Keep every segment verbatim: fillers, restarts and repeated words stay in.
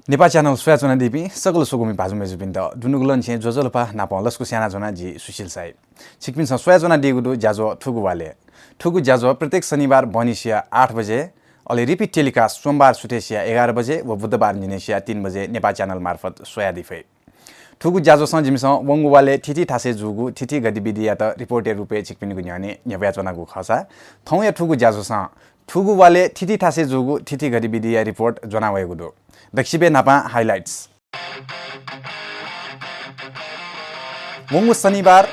नेपाः च्यानल स्वयाच्वनादीपिं सकल स्वकुमि भाजु मय्जुपिन्त दुनुगलंनिसें ज्वजलपा नापं लसकुस यानाच्वना जि सुशील साई। छिकपिन्सं स्वयाच्वनादीगु दु ज्याझ्वः थुगु वालय्। थुगु ज्याझ्वः प्रत्येक शनिबार बहनिसिया आठ बजे, अले repeat telecast सोमबार सुथय्सिया एघार बजे व बुधबार न्हिनय्सिया तीन बजे नेपाः च्यानल मार्फत स्वयादी फइ। थुगु ज्याझ्वलय् जिमिसं वंगु वालय् थीथी थासय् जूगु थीथी गतिविधियात report-या रूपय् छिकपिनिगु न्ह्यःने न्ह्यब्वयाच्वनागु खःसा, थौंया थुगु ज्याझ्वलय् थुगु वालय् थीथी थासय् जूगु थीथी गतिविधिया report ज्वनावयागु दु। दक्वसिबय् न्हापां highlights। वंगु शनिबार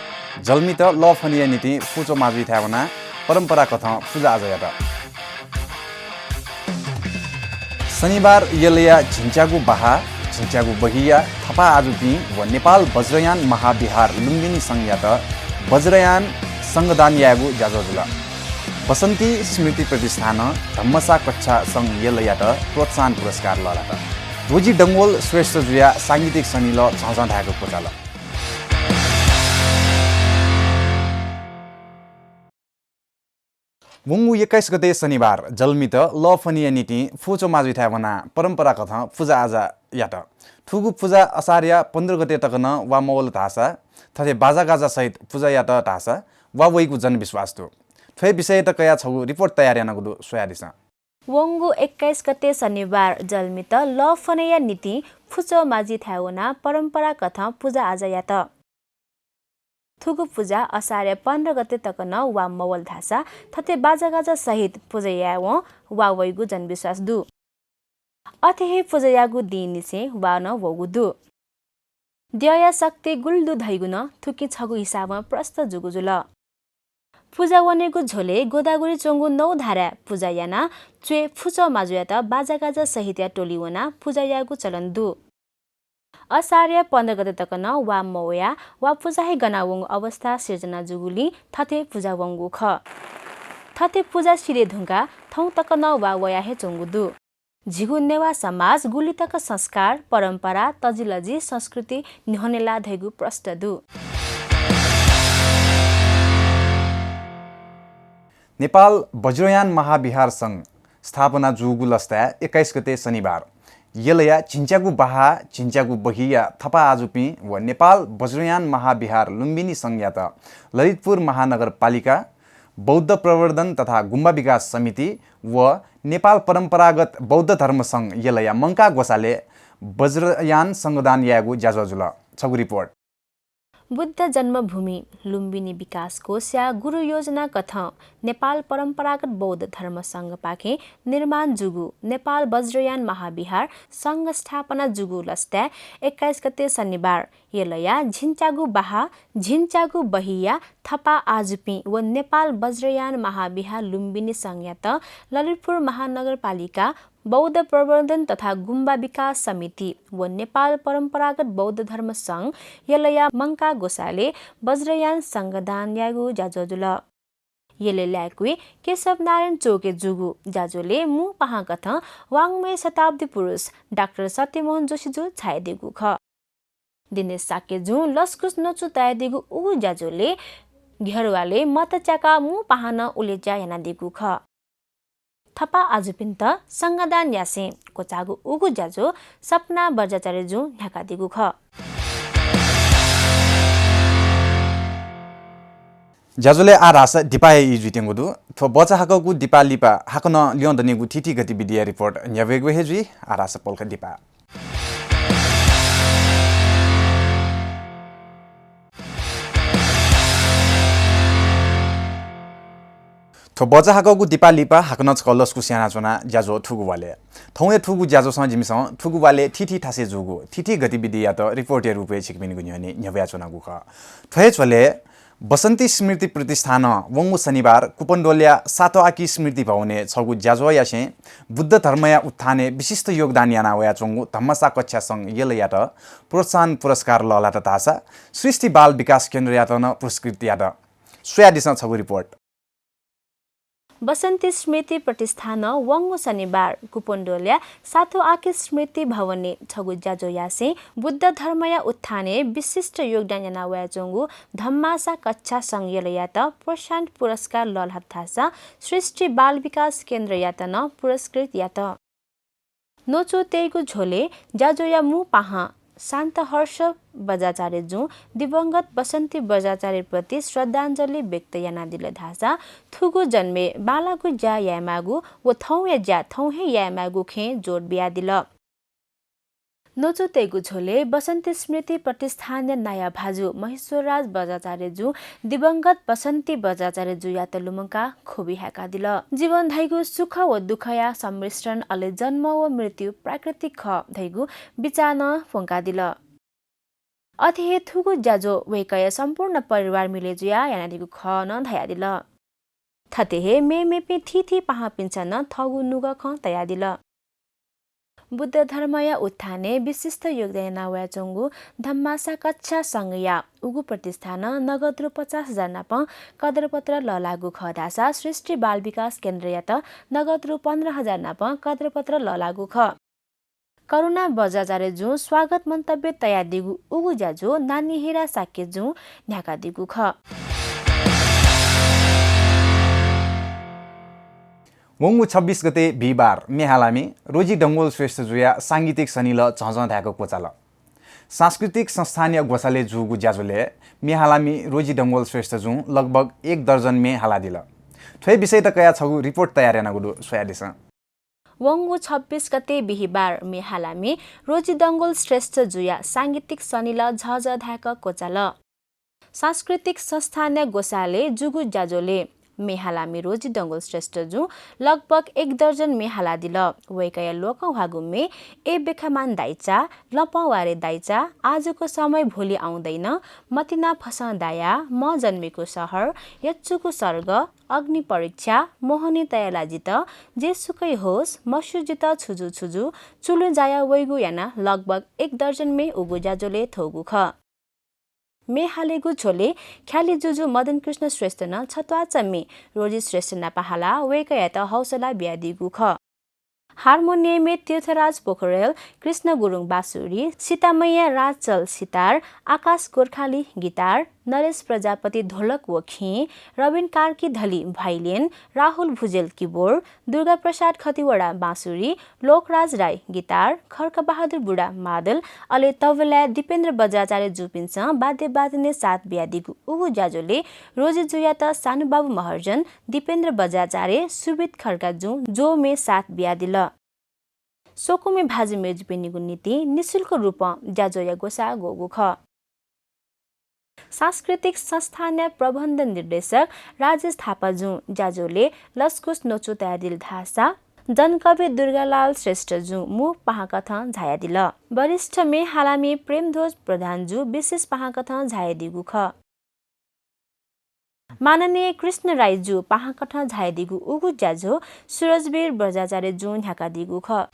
जलमित लःफनिया निंतिं फुचो माजुइथाय् वनाः परम्पराकथं पुजा आजा यात। शनिबार यलया झिंच्यागु बाहा, झिंच्यागु बहिया थपा आजुपिं व नेपाल बज्रयान महाविहार लुम्बिनी संघयात बज्रयान संघदान यायेगु ज्याझ्वः जुल। बसन्ती स्मृति प्रतिष्ठानं धम्मसा कक्षा संघ यलयात प्रोत्साहन पुरस्कार लःल्हात। रोजी डंगोल श्रेष्ठ जुयाः सांगीतिक सनिलः झःझः धायेक क्वचाल। वंगु एक्काइस गते शनिबार जलमित लःफनिया निंतिं फुचो माजुइथाय् वनाः परम्पराकथं पुजा आजा यात। थुगु पुजा असारया पन्ध्र गते तक नं वा मवल धाःसा थथे बाजागाजा सहित पुजा यात धाःसा वा वइगु जनविश्वास दु। थ्व विषययात कयाः छगू report तयार यानागु दु, स्वयादिसँ। वंगु एक्काइस गते शनिबार जलमित लःफनिया निंतिं फुचो माजुइथाय् वनाः परम्पराकथं पुजा आजा यात। थुगु पुजा असारया पन्ध्र गते तक नं वा मवल धाःसा थथे बाजागाजा सहित पुजा यायेवं वा वइगु जनविश्वास दु। अथे हे पुजा याःगु दिंनिसें वा नं वःगु दु। द्यःया शक्ति गुलि दु धइगु नं थुकिं छगू हिसाबं प्रष्ट जूगु जुल। पुजा वनेगु झ्वलय् गोदावरी च्वंगु नौ धाराय् पुजा यानाः च्वय् फुचो माजुयात बाजागाजा सहितया टोली वनाः पुजा यायेगु चलन दु। असारया पन्ध्र गते तक नं वा मवयाः वा पुजा हे गनावंगु अवस्था सिर्जना जूगुलिं थथे पुजा वंगु खः। थथे पुजा सिधये धुंकाः थौं तक नं वा वया हे च्वंगु दु। झीगु नेवाः समाज गुलि तक संस्कार, परम्परा, तजिलजि, संस्कृति न्ह्यःने लाः धइगु प्रष्ट दु। नेपाल बज्रयान महाविहार संघ स्थापना जूगु लसताय् एक्काइस गते शनिबार यलया झिंच्यागु बाहा, झिंच्यागु बहिया थपा आजुपिं व नेपाल बज्रयान महाविहार लुम्बिनी संघयात ललितपुर महानगरपालिका बौद्ध प्रवर्धन तथा गुम्बा विकास समिति व नेपाल परम्परागत बौद्ध धर्म संघ यलया मंकाः ग्वसालय् बज्रयान संघदान यायेगु ज्याझ्वः जुल। छगू report। बुद्ध जन्मभूमि लुम्बिनी विकास कोषया गुरु योजना कथं नेपाल परम्परागत बौद्ध धर्म संघपाखें निर्माण जूगु नेपाल बज्रयान महाविहार संघ स्थापना जूगु लसताय् एक्काइस गते शनिबार यलया झिंच्यागु बाहा, झिंच्यागु बहिया थपा आजुपिं व नेपाल बज्रयान महाविहार लुम्बिनी संघयात ललितपुर महानगरपालिका बौद्ध प्रवर्धन तथा गुम्बा विकास समिति व नेपाल परम्परागत बौद्ध धर्म संघ यलया मंकाः ग्वसालय् बज्रयान संघदान यायेगु ज्याझ्वः जुल। यलय् लाय्कुइ केशव नारायण चोकय् जूगु ज्याझ्वलय् मू पाहांकथं वाङ्मय शताब्दी पुरुष डाक्टर सत्यमोहन जोशीजु झायादीगु खः। दिनेश शाक्यजुं लसकुस नचु तयादीगु उगु ज्याझ्वलय् घेरवालय् मत च्याकाः मू पाहां नं उलेज्या यानादीगु खः। थपा आजुपिन्त संघदान यासें क्वचाःगु उगु ज्याझ्वः सपना बज्राचार्यजुं न्ह्याकादीगु खः। ज्याझ्वलय् आः धाःसा दिपाया ई जुइत्यंगु दु। थ्व बचा हाकःगु दिपा लिपा हाकनं ल्यं दनिगु थीथी गतिविधिया report न्ह्याब्वयेगु हे जुइ। आः धाःसा पलख दिपा। थ्व बचा हाकःगु दिपा लिपा हाकनं छकः लसकुस यानाच्वना ज्याझ्वः थुगु वालय्। थौंया थुगु ज्याझ्वलय् जिमिसं थुगु वालय् थीथी थासय् जूगु थीथी गतिविधियात report-या रूपय् छिकपिनिगु न्ह्यःने न्ह्याब्वयाच्वनागु खः। थ्व हे झ्वलय् बसन्ती स्मृति प्रतिष्ठानं वंगु शनिबार कुपनडोलया सातोआकी स्मृति भवनय् छगू ज्याझ्वः यासें बुद्ध धर्मया उत्थानय् विशिष्ट योगदान याना वयाच्वंगु धम्मसा कक्षा संघ यलयात प्रोत्साहन पुरस्कार लःल्हात धाःसा सृष्टि बाल विकास केन्द्रयात नं पुरस्कृत यात। स्वयादिसँ छगू report। बसन्ती स्मृति प्रतिष्ठानं वंगु शनिबार कुपनडोलया सातोआकी स्मृति भवनय् छगू ज्याझ्वः यासें बुद्ध धर्मया उत्थानय् विशिष्ट योगदान याना वयाच्वंगु धम्मासा कक्षा संघ यलयात प्रोत्साहन पुरस्कार लःल्हात धाःसा सृष्टि बाल विकास केन्द्रयात नं पुरस्कृत यात। नचुतय्गु झ्वलय् ज्याझ्वःया मू पाहां शान्तहर्ष बज्राचार्यजुं दिवंगत बसन्ती बज्राचार्यप्रति श्रद्धाञ्जली व्यक्त यानादिल धाःसा थुगु जन्मय् बांलाःगु ज्या यायेमाःगु व थौंया ज्या थौं हे यायेमाःगु खँय् जोड बियादिल। नचुतय्गु झ्वलय् बसन्ती स्मृति प्रतिष्ठानया नायः भाजु महेश्वरराज बज्राचार्यजुं दिवंगत बसन्ती बज्राचार्यजुयात लुमंकाः ख्वबि हाय्कादिल। जीवन धइगु सुख व दुःखया सम्मिश्रण, अले जन्म व मृत्यु प्राकृतिक खः धइगु बिचाः नं प्वंकादिल। अथे हे थुगु ज्याझ्वः वय्कःया सम्पूर्ण परिवार मिले जुयाः यानादीगु खः नं धयादिल। थथे हे मेमेपिं थीथी पाहांपिन्सं नं थःगु नुगः खँ तयादिल। बुद्ध धर्मया उत्थानय् विशिष्ट योगदान याना वयाच्वंगु धम्मा साकाच्छा संघया उगु प्रतिष्ठानं नगद रु पचास हजार नापं कदरपत्र लःलाःगु खः धाःसा सृष्टि बाल विकास केन्द्रयात नगद रु पन्ध्र हजार नापं कदरपत्र लःलाःगु खः। करुणा बज्राचार्यजुं स्वागत मन्तव्य तयादीगु उगु ज्याझ्वः नानी हिरा शाक्यजुं न्ह्याकादीगु खः। वंगु छब्बिस गते बिहिबार म्ये हालामि रोजी डंगोल श्रेष्ठजुया सांगीतिक सनिलः झःझः धाय्क क्वचाल। सांस्कृतिक संस्थानया ग्वसालय् जूगु ज्याझ्वलय् म्ये हालामि रोजी डंगोल श्रेष्ठजुं लगभग एक दर्जन म्ये हालादिल। थ्व विषयत कयाः छगू रिपोर्ट तयार यानागु दु, स्वयादिसँ। वंगु छब्बिस गते बिहिबार म्ये हालामि रोजी डंगोल श्रेष्ठजुया सांगीतिक सनिलः झःझः धाय्क क्वचाल। सांस्कृतिक संस्थानया ग्वसालय् जूगु ज्याझ्वलय् म्ये हालामि रोजी डंगोल श्रेष्ठजुं लगभग एक दर्जन म्ये हालादिल। वय्कःया लोकंह्वाःगु म्ये ए बेखामान दाइचा, लँपं वा रे दाइचा, आजको समय भोलि आउँदैन, मतिना फसं दाया, म जन्मेको सहर, यचुको सर्ग, अग्नि परीक्षा, मोहनी तयाला जित, जेसुकै होस्, मस्यू जित छुजु छुजु, चुलु जाया वइगु यानाः लगभग एक दर्जन म्ये उगु ज्याझ्वलय् थ्वःगु खः। म्ये हालेगु झ्वलय् ख्याली जुजु मदन कृष्ण श्रेष्ठनं छत्वाःचा म्ये रोजी श्रेष्ठ नाप हालाः वय्कःयात हौसला बियादीगु खः। हार्मोनियमय् तीर्थराज पोखरेल, कृष्ण गुरुङ बाँसुरी, सीतामैया राजचल सितार, आकाश गोर्खाली गिटार, नरेश प्रजापति ढोलक व खिं, रबिन कार्की धली भाइलिन, राहुल भुजेल किबोर्ड, दुर्गाप्रसाद खतिवडा बाँसुरी, लोकराज राई गिटार, खड्कबहादुर बुढा मादल, अले तबलाय् दिपेन्द्र बज्राचार्य जुपिन्सं वाद्यवादनय् साथ बियादीगु उगु ज्याझ्वलय् रोजी जुयात सानुबाबु महर्जन, दिपेन्द्र बज्राचार्य, सुबित खड्का जुं ज्वः म्ये साथ बियादिल। स्वकुमि भाजु मय्जुपिनिगु निंतिं निशुल्क रूपं ज्याझ्वःया ग्वसाः ग्वःगु खः। सांस्कृतिक संस्थानया प्रबन्ध निर्देशक राजेश थापाजुं ज्याझ्वलय् लसकुस नचु तयादिल धाःसा जनकवि दुर्गालाल श्रेष्ठजुं मू पाहांकथं झायादिल। वरिष्ठ म्ये हालामि प्रेमध्वज प्रधानजु विशेष पाहांकथं झायादीगु खः। माननीय कृष्ण राईजु पाहांकथं झायादीगु उगु ज्याझ्वः सुरजवीर बज्राचार्यजुं न्ह्याकादीगु खः।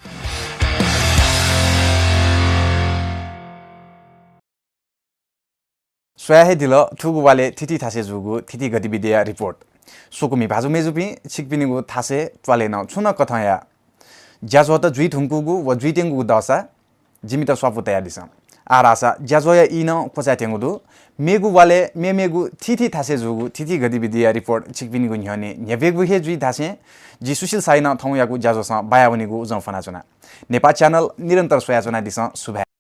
स्वया हे दिल थुगु वालय् थीथी थासय् जूगु थीथी गतिविधिया रिपोर्ट। स्वकुमि भाजु मय्जुपिं, छिकपिनिगु थासय् त्वालय् नं छुं नं कथंया ज्याझ्वःत जुइ धुंकूगु व जुइत्यंगु दःसा जिमित स्वापू तयादिसँ। आः धाःसा ज्याझ्वःया ई नं क्वचायेत्यंगु दु। मेगु वालय् मेमेगु थीथी थासय् जूगु थीथी गतिविधिया रिपोर्ट छिकपिनिगु न्ह्यःने न्ह्यब्वयेगु हे जुइ धासें जि सुशील शाहीनं थौंयागु ज्याझ्वःसं बायावनीगु उजं फ्वनाच्वना। नेपाः च्यानल निरन्तर स्वयाच्वनादिसँ। सुभाय्।